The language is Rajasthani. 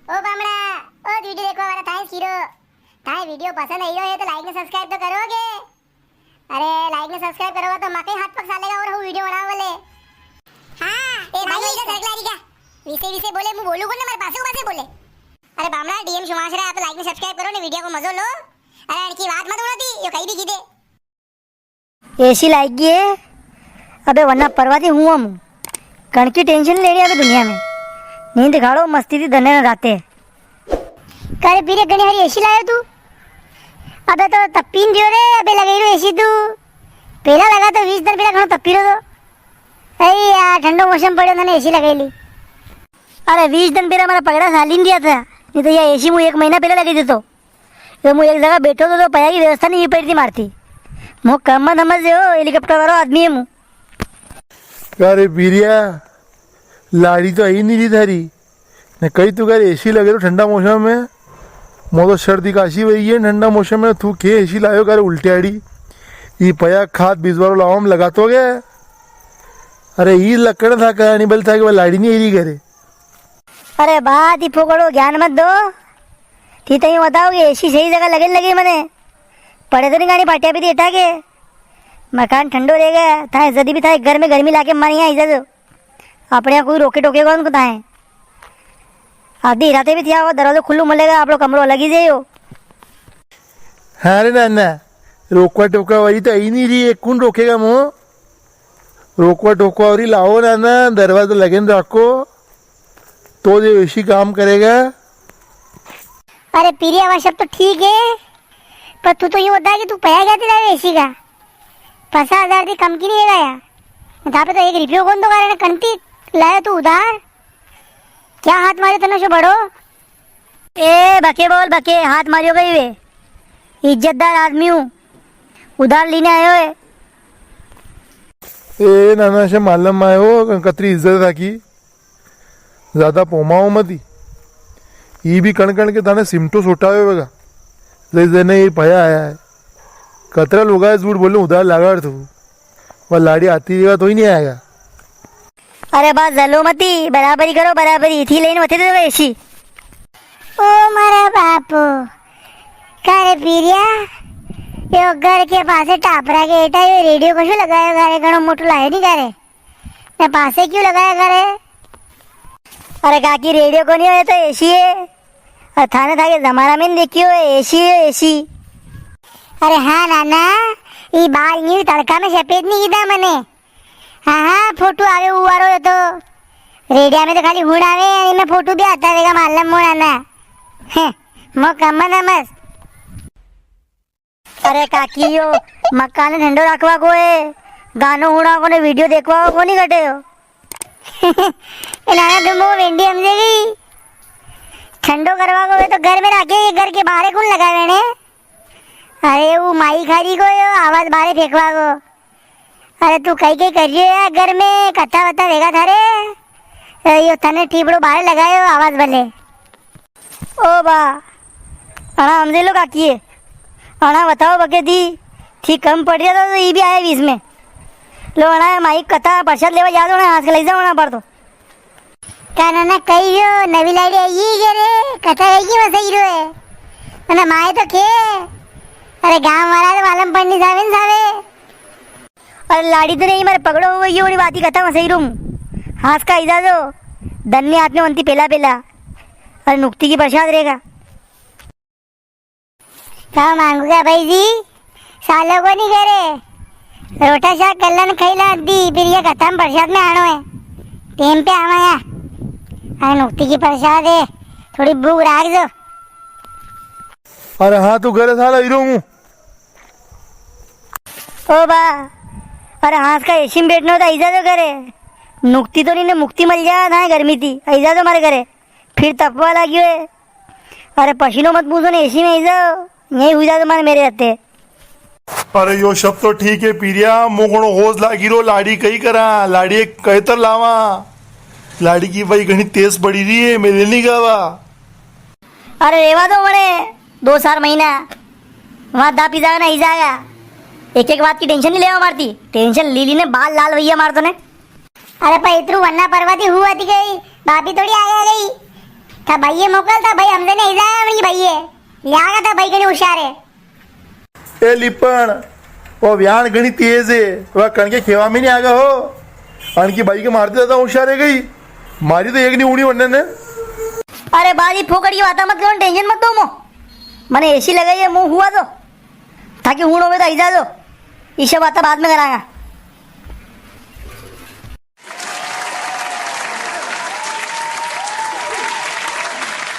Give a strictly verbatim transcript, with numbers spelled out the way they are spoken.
ओ बामणा, ओ वीडियो देखवा वाला थाई सीरो, थाई वीडियो पसंद आई हो तो लाइक ने सब्सक्राइब तो करोगे? अरे लाइक ने सब्सक्राइब करोगा तो मके हाथ पग सालेगा और हूँ वीडियो बनावा वाले। हाँ, ए भाई, इधर सरक लारी का। विसे विसे बोले, मु बोलू कोनी, मारे पासे पासे बोले। अरे बामणा, डीएम सुभाष रे, आप लाइक ने सब्सक्राइब करो ने वीडियो को मजो लो। अरे इनकी बात मत उड़ाती, यो कहीं भी की दे। एसी लागी है। अबे वरना परवाती हूँ हम। कण की टेंशन लेणी अबे दुनिया में। नींद गाड़ो मस्ती थी दने ने राते। करे पीरे घणी हारी एसी लायो तू? अबे तो तप्पी नी रियो रे, अबे लगई रियो एसी तू। पेला लगा तो वीस दिन पेला घणो तप्पी रियो तो। अरे यार, ठंडो मौसम पड़्यो, थने एसी लगई ली। अरे वीस दिन पेला मारा पगड़ा साली नी रिया था, नी तो या एसी मु एक महीना पेला लगई देतो। यो मु एक जगह बैठो तो, तो पया की व्यवस्था नी पड़ी थी मारती। मो कम मत समझ हो, हेलीकॉप्टर वालो आदमी है मु। अरे बीरिया, लाड़ी तो आई नी री थारी। ने कई तू करे एसी लगे रो ठंडा मौसम में। मो तो सर्दी खांसी वही है ठंडा मौसम में, तू के एसी लायो करे उल्टी आड़ी। ई पया खाद बीज वालो लावा में लगातो के। अरे ई लकड़ था कहानी बल था कि लाड़ी नी आई री करे। अरे बा, थी फोकड़ो ज्ञान मत दो। थी तो यूं बताओ कि एसी सही जगह लगे नी लगे मने। पड़े तो नी गानी पाटिया भी देटा के। मकान ठंडो रेगा, थाए जदी भी थाए घर में गर्मी लागे मारे यहाँ आई जाजो। अपने यहाँ कोई रोके टोकेगा उनको थाए। आधी राते भी थिया हो, दरवाजो खुल्लो मलेगा, आपणो कमरो अलग ही जायो। हाँ रे नाना, रोकवा टोकवा वाली तो आई नी री है, कुण रोकेगा मो? रोकवा टोकवा वाली लाओ नाना, दरवाजो लगन राखो, तो जो एसी काम करेगा। अरे पीरिया, वा सब तो ठीक है, पर तू तो यूं बता कि तू पया क्या दिलावे एसी का? पचास हजार थी कम की नी है यार। था पे तो एक रुपयो कोनी तो कारण कंती लाया तू उधार। क्या हाथ मारे तने सो बड़ो? ए बके बोल बके, हाथ मारियो कई वे? इज्जतदार आदमी हूँ, उधार लेने आयो है। ए नाना, से मालूम आयो कतरी इज्जत राखी, ज्यादा पोमाओ मती। ई भी कण कण के थाने सिमटो सोटावे वेगा। जैसे ने ये भया आया है, कतरा लोगा है झूठ बोले उधार लागाड़ तू, वा लाड़ी आती रेगा तो ही नी आएगा। अरे बा जलो मती, बराबरी करो बराबरी, थी लेन मते दो एसी। ओ मारा बापू, का रे पीरिया, यो घर के पासे टापरा के एटा यो रेडियो कशो लगायो का रे, घणो मोटो लायो नी का रे? ने पासे क्यों लगाया का रे? अरे काकी, रेडियो कोनी हो, ये तो एसी है। अरे थाने थाके जमाना में नी देखियो है, एसी है, एसी। अरे हाँ नाना, ई बाल न्यू तड़का में सफेद नी कीधा मने। हाँ, हाँ, फोटो आवे उवारो यो तो। रेडिया में तो खाली हुण आवे, इनमें फोटो भी आता वेगा मालूम मोड़ा ना। हैं, मो कम ना मस। अरे काकी, यो मकान ठंडो रखवा को है, गानो हुणवा को ने वीडियो देखवा को कोनी घटे हो। इनाना तुम वो वेंडी हमजे गई। ठंडो करवा को है तो घर में राखे, ये घर के बाहर कौन लगावे ने? अरे वो माई खारी को यो आवाज बारे फेंकवा को। अरे तू कई कई कर रियो यार घर में, कथा वथा वेगा थारे। अरे यो तने टीपड़ो बारे लगायो आवाज भले। ओ बा, अणा हमजे लो काकी है। अणा बताओ बके दी, थी कम पड़ रिया था तो ई भी आया बीच में। लो अणा माई कथा प्रसाद लेवा याद होना, आज के लई जाओ अणा पर तो। काना ना कहियो, नवी लाड़ी आई के रे, कथा है की वसई रो है। ना माए तो के, अरे गांव वाला तो मालूम पड़नी सावे न सावे। अरे लाड़ी तो नी, मारे पगड़ो हुई, ये बड़ी बात ही कथा वसई रो हूँ। हाथ का इजाजो, धन्य आत्मे वंती पेला पेला। अरे नुक्ति की प्रसाद रेगा। का मांगूगा भाई जी? सालो को नी करे। रोटा शाक कल्लन खैला दी, फिर ये खत्म प्रसाद में आणो है। टेम पे आवा या। अरे नुक्ति की प्रसाद है, थोड़ी भूख राख दो। अरे हाँ, तू घरे साला हीरो हूँ। ओ बा, अरे हाँस का एसी में बैठनो तो ऐसा तो करे। नुक्ति तो नी ने मुक्ति मिल जा ना गर्मी थी, ऐसा तो मारे करे। फिर तपवा लाग्यो है। अरे पसीनो मत पूछो ने, एसी में ही जाओ, यही हुई जा तुम्हारे मेरे हत्थे। अरे यो सब तो ठीक है पीरिया, मो घणो होश लागी रो, लाड़ी कई करा, लाड़ी एक कैतर लावा, लाड़ी की भाई घणी तेज पड़ी री है, मेले नी गावा। अरे रेवा दो बड़े, दो चार महीना, वहां दापी जागा ना ही जागा। एक एक बात की टेंशन नी लेवा मारती, टेंशन ली ली ने बाल लाल भैया मार तो ने। अरे पर इतरू वन्ना परवाती हुआ थी गई, भाभी थोड़ी आया गई। था भाई ये मोकल था भाई, हमसे नहीं जाया हमनी भाई ये। लियागा था भाई घणी होशियार है। ए लिपण, वो व्याण घणी तेज है, वा कणके खेवा में नी आगा हो। अणकी बाई के मारती ज्यादा होशियार है गई। मारी तो एक नी उड़ी वन्ने ने। अरे बाजी फोकट की बाता मत करो, टेंशन मत दो मो। मने एसी लगाई है, मुंह हुआ तो। थाकी हुण होवे तो आई जाजो। इसे बाता बाद में करांगा।